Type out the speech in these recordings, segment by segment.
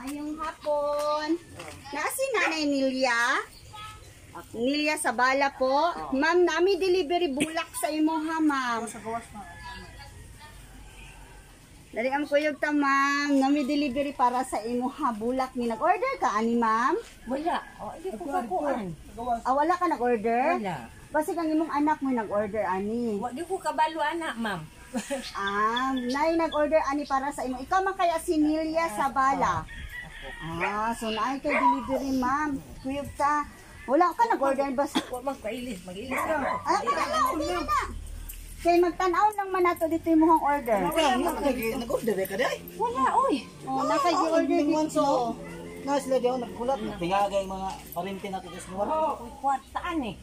Maayong hapon. Naa si Nanay Nilia? Nilia Sabala po. Ma'am, nami delivery bulak sa imo ha, ma'am. Dali ang kuyog ta, ma'am. Nami delivery para sa imo ha, bulak ni nag-order ka ani, ma'am? Wala. Oh, hindi ko kakuan. Ah, wala ka nag-order? Wala. Basig ang imong anak mo nag-order ani. Wa di ko kabalo ana, ma'am. Ah, nay nag-order ani para sa imo. Ikaw man kaya si Nilia Sabala? Ah, so naay kay delivery, ma'am. Kuyog ta. Wala ka nag-order basta. Wa magpailis, magilis ako. Ah, wala, okay na na. Kay magtan-aw lang man nato dito imong order. Nag-order ka dai? Wala, oy. Oh, naka-order dito. Na sila diyan nagkulat. Tingagay mga parinti na ko sa wala. Oh, kwartaan eh.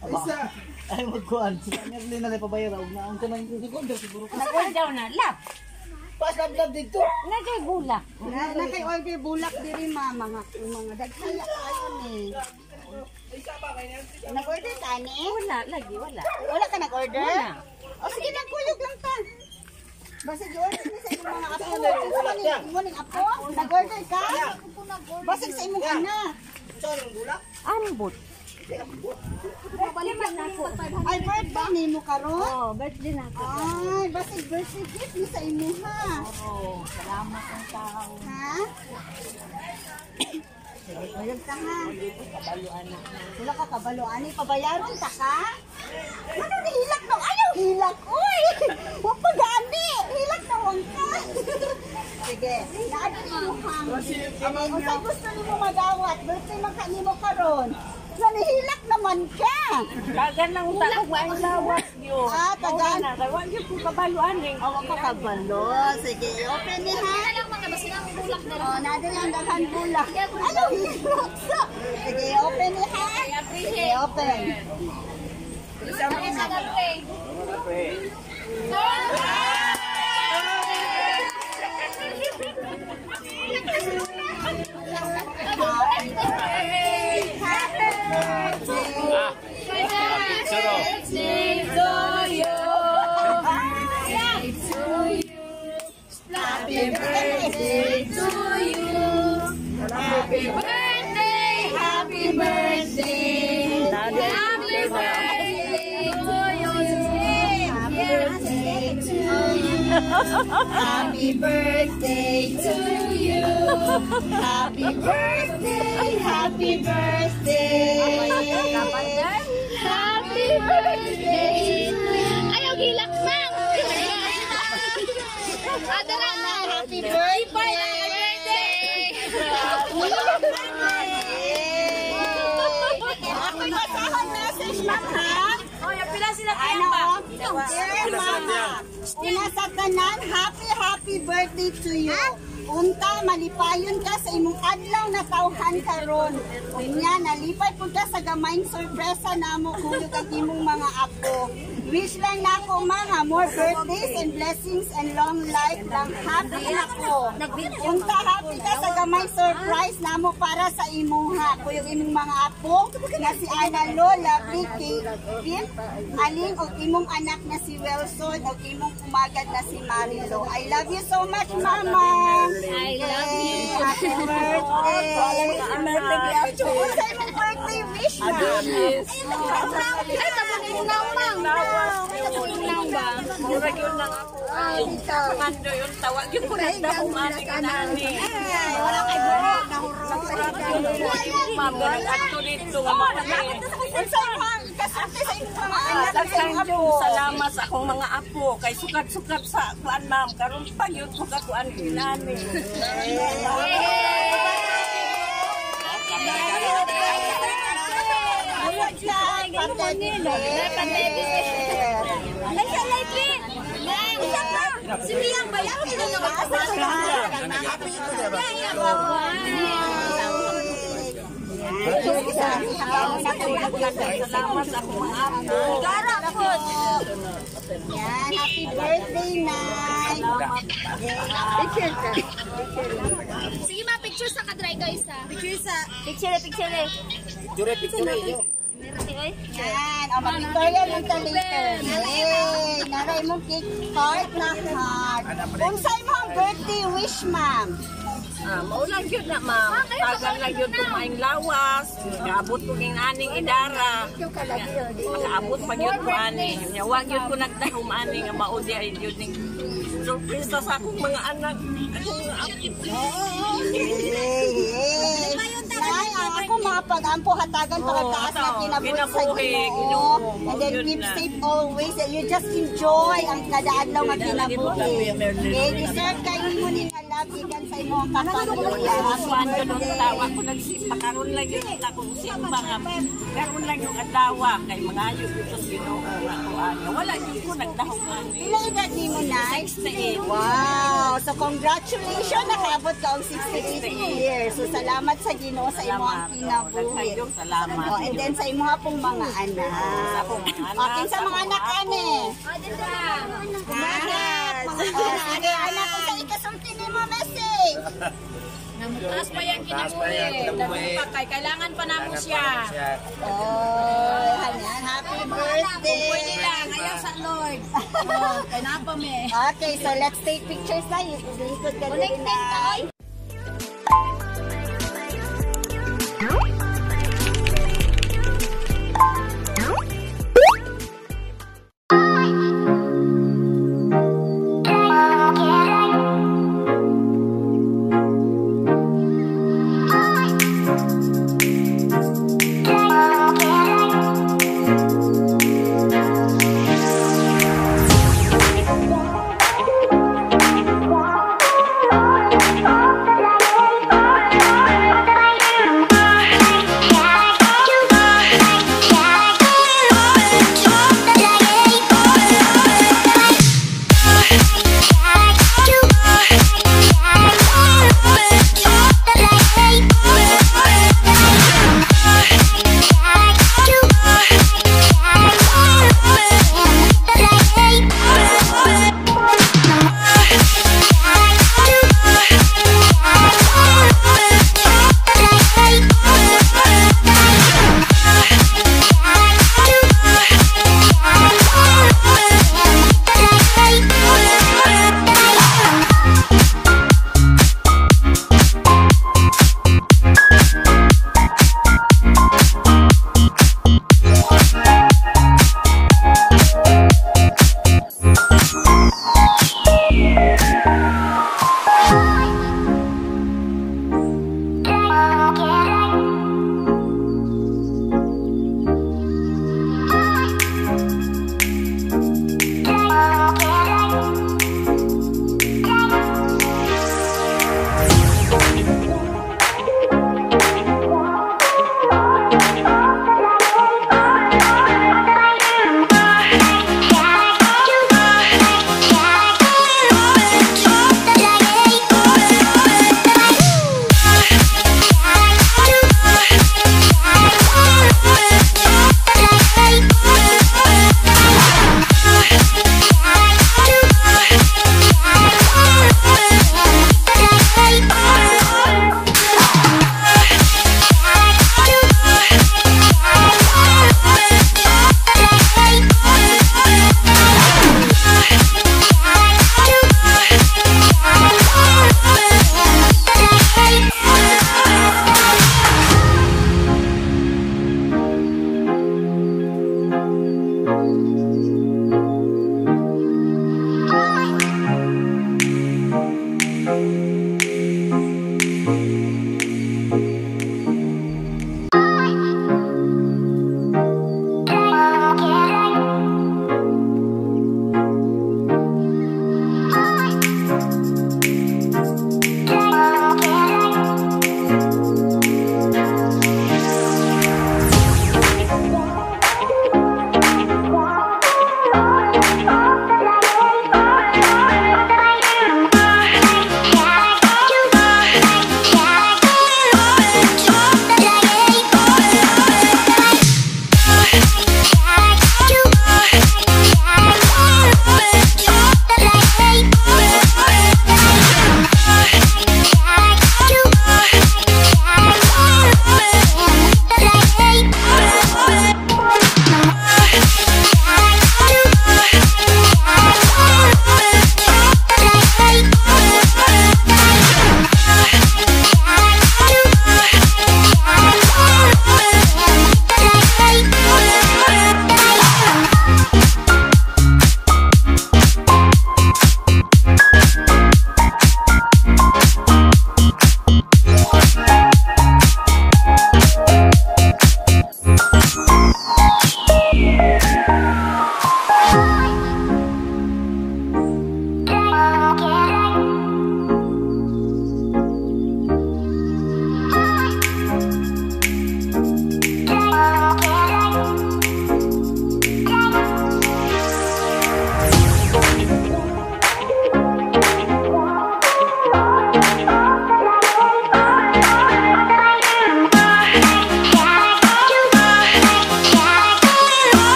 Isa. Ay magkuan. Sila Merlin na lang pabayra og naon ka nang nag-order siguro ka. Sa man daw na, lab. Pas lab dito. Nagay bulak. Na nakay-order bulak diri, ma'am, mga daghan kayo ni. Nag-order ka ani? Wala, lagi wala. Wala ka nag-order? Wala. O sige lang, kuyog lang ta. Basta gi-order ni sa imong mga apo. Unsa man ni imo ning apo? Nag-order ka? Basig sa imong anak. Ambot. Ay, birthday nimo karon? Oh, birthday na ako. Ay, basig birthday gift ni sa imuha. Oh, salamat ang tao. Ha? Sige, kuyog ta ha. Kabalo ana. Wala ka kabalo ani, pabayaron ta ka? Ano ni hilak no? Ayaw hilak oy. Wa pa gani. Hilak na wang ka. Sige, naadi nimo hang. Unsay gusto nimo madawat? Birthday man ka nimo karon. Nanihilak naman ka. Tagan lang ta og maayong lawas gyud. Ah, tagan. Na kay wa gyud ko kabalo ani. Awa ka kabalo. Sige, open ni ha. Lang mga basta ang bulak na Oh, naadi lang daghan bulak. Ayaw hilak sa. Sige, open ni ha. Sige, open. Birthday to you. Happy birthday To you. Happy birthday, happy birthday. Happy birthday to you. Happy birthday to you. Happy birthday to you. Happy birthday, happy birthday. Happy birthday. Ayaw gilak nang. Adara na. Happy birthday. Birthday. Ako basahon message, ma'am, ha? Oh, pila sila Ano? Dear Mama, una sa tanan, happy, happy birthday to you. Unta, malipayon ka sa imong adlaw na tawhan karon. Unya, nalipay pud ka sa gamayng sorpresa namo kuyog ang imong mga apo. Wish lang nako mga more birthdays and blessings and long life lang. Happy nako. Unta, happy ka sa gamay surprise namo para sa imuha. Kuyog imong mga apo nga si Ana Lo, Lovely, Kate, Kim, Aling ug imong anak na si Wilson ug imong umagad na si Marilo. I love you so much, Mama. I love you. Happy birthday. Unsa imong birthday wish, ma'am? Ay, tabunin na mang. Tabunin na ba? Mura gyud lang ako. Ay, dito. Mando yun tawag gyud ko na dahong ani kanani. Ay, wala kay buhok, nahurot. Ma'am, ganun adto dito nga mao ni. Unsa imong kasulti sa imong mga anak sa Daghan imong apo? jud salamat sa akong mga apo kay sukat-sukat sa kuan, ma'am, karon pa gyud ko ka kuan kinani. Ay, sa live. Isa pa. Si Miyang ba yan? Salamat sa akong mga apo. Yan, happy birthday, Nay. Picture ka. Sige ma, picture sa kadry guys ha. Picture sa. Picture, picture. Picture picture yo. Yan, o, mag-pictorial lang ta later. Yay! Naray mong cake, heart na heart. Unsay mo ang birthday wish, ma'am? Ah, mao lang gyud na, ma'am. Tagal lang gyud ko maing lawas. Kaabot ko ning aning idara. Makaabot pa gyud ko ani. Nya wa gyud ko nagdahom ani nga mao di ay gyud ning surpresa sa akong mga anak. Akong mga apo. Hey, hey. Nay, ang ako mga pag-ampo hatagan pa Oo, taas na oo. kinabuhi sa Kinabuhi, Ginoo. Ginoo. And then Yun keep na. safe always. You just enjoy ang kada adlaw nga kinabuhi. Okay, deserve kayo mo ni nga love gikan sa imong kapamilya. Happy Kuan ko nung birthday. tawa ko nagsimba karon lang yun akong simba nga karon lang yung adlaw kay mga ayo dito sa Ginoo nga kuan. Wala gyud ko nagdahom ani. Pila edad nimo, Nay? 68. Wow! So congratulations, nakaabot ka og 68 years. So salamat sa Ginoo sa imong Salamat. kinabuhi. Daghang salamat. Oh, and then sa imong pong mga anak. Sa akong mga anak, Okay, sa sa mga akong anak apo. ane. Anak, oh, sige anak, unsa ikasulti nimo message? Taas pa yan kinabuhi. Pa kay kailangan pa namo siya. Oh, hanyan, happy birthday. Pwede lang, ayaw sa Lord. Oh, kay napa me. Okay, so let's take pictures na. Lingkod ka din na.